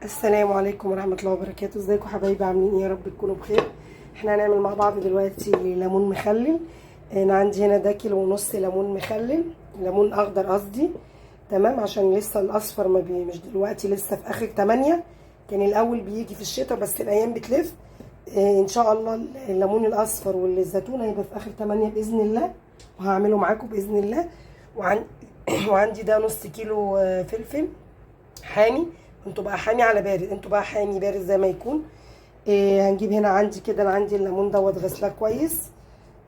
السلام عليكم ورحمة الله وبركاته. ازيكم حبايبي؟ عاملين ايه؟ يا رب تكونوا بخير. احنا هنعمل مع بعض دلوقتي ليمون مخلل. انا عندي هنا ده 1.5 كيلو ليمون مخلل، ليمون اخضر قصدي، تمام، عشان لسه الاصفر ما بي مش دلوقتي، لسه في اخر 8. كان الاول بيجي في الشتاء بس الايام بتلف. ان شاء الله الليمون الاصفر والزيتون هيبقى في اخر 8 باذن الله، وهعمله معاكم باذن الله. وعندي ده نص كيلو فلفل حامي، انتوا بقى حامي على بارد، انتوا بقى حامي بارد زي ما يكون. هنجيب هنا عندي كده، انا عندي الليمون دوت غسلاه كويس،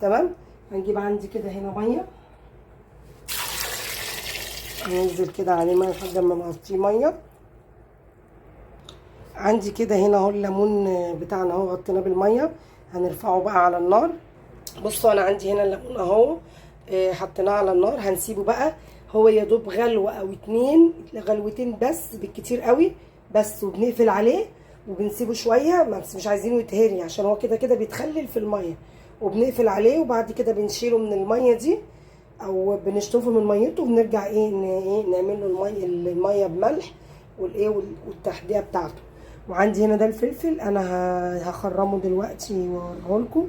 تمام. هنجيب عندي كده هنا مية، هننزل كده عليه مية لحد ما نغطيه مية. عندي كده هنا اهو الليمون بتاعنا اهو، غطيناه بالمية، هنرفعه بقى على النار. بصوا انا عندي هنا الليمون اهو، حطيناه على النار، هنسيبه بقى هو يا دوب غلوه او 2، غلوتين بس بالكتير قوي بس، وبنقفل عليه وبنسيبه شوية، بس مش عايزينه يتهري عشان هو كده كده بيتخلل في المية، وبنقفل عليه. وبعد كده بنشيله من المية دي او بنشطفه من ميته، وبنرجع ايه نعمل له المية بملح والايه والتحديه بتاعته. وعندي هنا ده الفلفل، انا هخرمه دلوقتي واوريه لكم.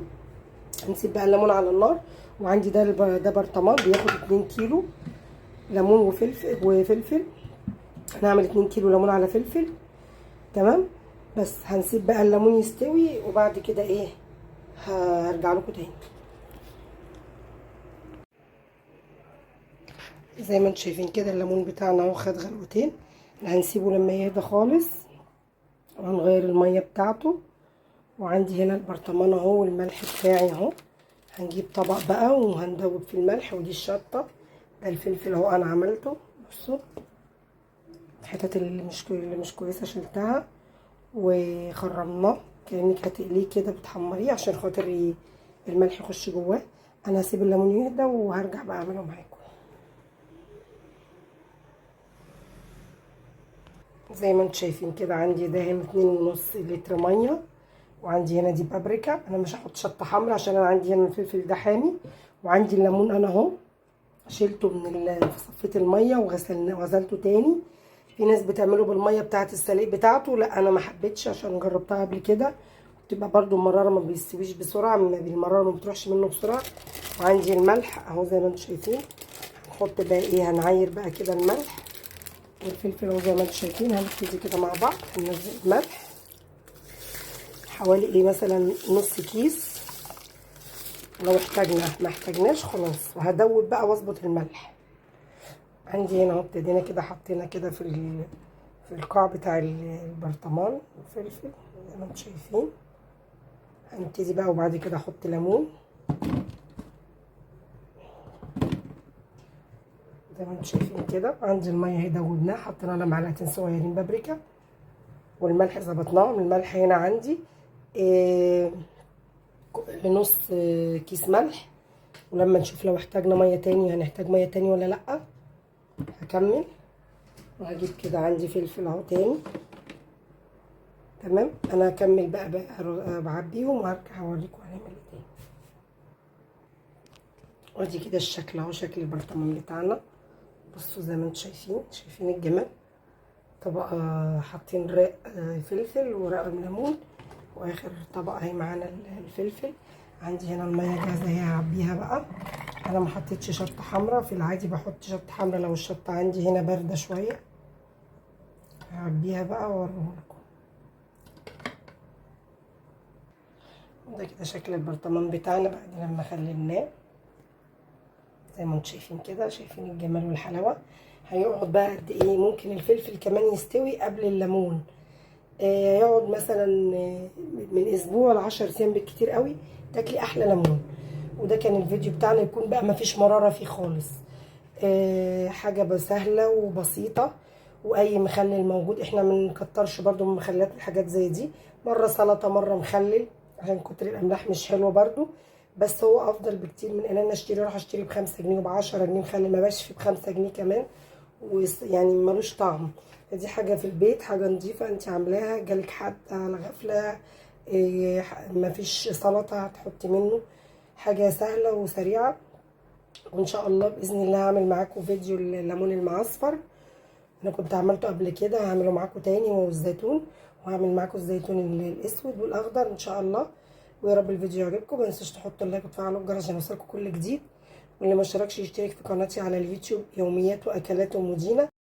هنسيب بقى الليمون على النار. وعندي ده برطمان بياخد 2 كيلو ليمون وفلفل. هنعمل 2 كيلو ليمون على فلفل، تمام. بس هنسيب بقى الليمون يستوي، وبعد كده ايه هرجع لكم تاني. زي ما انتم شايفين كده الليمون بتاعنا اهو خد غلوتين، هنسيبه لما يهدى خالص وهنغير المية بتاعته. وعندي هنا البرطمان اهو والملح بتاعي اهو، هنجيب طبق بقى وهندوب في الملح. ودي الشطه، ده الفلفل اهو انا عملته، بصوا الحتت اللي مش كويسة شلتها وخرمناه كانك هتقليه كده، بتحمريه عشان خاطر الملح يخش جواه. انا هسيب الليمون يهدى وهرجع بقى اعمله معاكم. زي ما انتم شايفين كده عندي ده هنا 2.5 لتر مية، وعندي هنا دي بابريكا. انا مش هحط شطه حمراء عشان انا عندي هنا الفلفل ده حامي، وعندي الليمون انا اهو شيلته من صفيت المية وغسلته تاني. في ناس بتعمله بالمية بتاعه السليق بتاعته، لا انا ما حبيتش عشان جربتها قبل كده، بتبقى برده المرارة ما بيستويش بسرعة، المرارة ما بتروحش منه بسرعة. وعندي الملح اهو زي ما انتم شايفين. هنحط بقى ايه، هنعاير بقى كده الملح والفلفل اهو زي ما انتم شايفين. هنبتدي كده مع بعض، هننزل الملح حوالي ايه مثلا نص كيس، لو احتاجنا، ما احتاجناش خلاص. وهدوب بقى واظبط الملح. عندي هنا اهو ابتدينا كده، حطينا كده في القاع بتاع البرطمان الفلفل زي ما انتم شايفين. هنبتدي بقى وبعد كده احط ليمون زي ما انتم شايفين كده. عندي المية اهي دوبناها، حطينا لها معلقتين صغيرين بابريكا، والملح ظبطناه. الملح هنا عندي نص كيس ملح، ولما نشوف لو احتاجنا مية تاني هنحتاج مية تاني ولا لا. هكمل وهجيب كده عندي فلفل اهو تاني، تمام. انا هكمل بقى بعبيهم وهرجع اوريكم هنعمل ايه تاني. وادي كده الشكل اهو، شكل البرطمان بتاعنا. بصوا زي ما انتم شايفين الجمال. طبقه حاطين رق فلفل ورق ليمون، واخر طبقه اهي معانا الفلفل. عندي هنا المية جاهزة اهي هعبيها بقى. انا ما حطيتش شطه حمراء، في العادي بحط شطه حمراء لو الشطه عندي هنا باردة شوية. هعبيها بقى واوريهولكم. ده كده شكل البرطمان بتاعنا بعد لما خللناه زي ما انتم شايفين كده، شايفين الجمال والحلاوه. هيقعد بقى قد ايه؟ ممكن الفلفل كمان يستوي قبل الليمون، يقعد مثلا من اسبوع ل10 ايام بالكتير قوي، تاكلي احلى ليمون. وده كان الفيديو بتاعنا، يكون بقى مفيش مرارة فيه خالص، حاجة سهلة وبسيطة. واي مخلل موجود، احنا ما بنكترش برده من مخللات الحاجات زي دي، مرة سلطة مرة مخلل عشان كتر الاملاح مش حلوة برده، بس هو افضل بكتير من ان انا اشتري، اروح اشتري ب5 جنيه وب10 جنيه مخلل، ما بقاش فيه ب5 جنيه كمان، ويعني ملوش طعم. دي حاجة في البيت، حاجة نظيفة انت عاملاها، جالك حد على غفلة، مفيش سلطة هتحطي منه، حاجة سهلة وسريعة. وان شاء الله باذن الله هعمل معاكم فيديو الليمون المعصفر. انا كنت عملته قبل كده، هعمله معاكم تاني هو والزيتون، وهعمل معاكم الزيتون الاسود والاخضر ان شاء الله. ويا رب الفيديو يعجبكم، ما تنسوش تحطوا اللايك وتفعلوا الجرس عشان يوصلكم كل جديد. واللي ما اشتركش يشترك في قناتي على اليوتيوب يوميات واكلات ومدينة.